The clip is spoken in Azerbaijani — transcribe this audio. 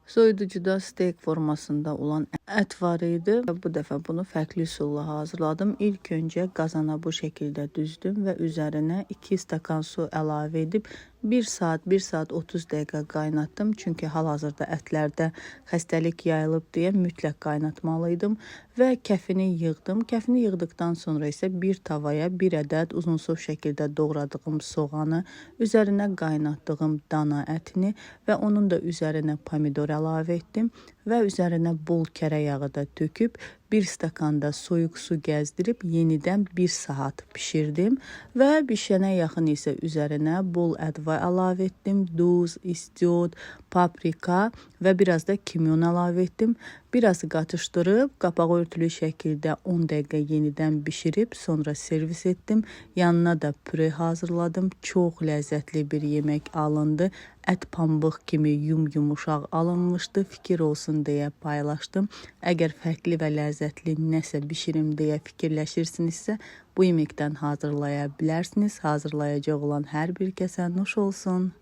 Soyuducuda steak formasında olan ət var idi. Bu dəfə bunu fərqli üsulla hazırladım. İlk öncə qazana bu şəkildə düzdüm və üzərinə 2 stakan su əlavə edib 1 saat, 1 saat 30 dəqiqə qaynatdım. Çünki hal-hazırda ətlərdə xəstəlik yayılıb deyə mütləq qaynatmalıydım və kəfini yığdım. Kəfini yığdıqdan sonra isə bir tavaya bir ədəd uzunsov şəkildə doğradığım soğanı, üzərinə qaynatdığım dana ətini və onun da üzərinə pomidor əlavə etdim və üzərinə bol kərə yağı da töküb bir stakanda soyuq su gəzdirib yenidən 1 saat bişirdim və bişənə yaxın isə üzərinə bol ədva əlavə etdim. Duz, istiot, paprika və biraz da kimyon əlavə etdim. Biraz qatışdırıb qapağı örtülü şəkildə 10 dəqiqə yenidən bişirib sonra servis etdim. Yanına da püre hazırladım. Çox ləzzətli bir yemək alındı. Ət pambıq kimi yum-yumuşaq alınmışdı. Fikir olsun deyə paylaşdım. Əgər fərqli və ləzzətli nəsə bişirim deyə fikirləşirsinizsə, bu yeməkdən hazırlaya bilərsiniz. Hazırlayacaq olan hər bir kəsə nuş olsun.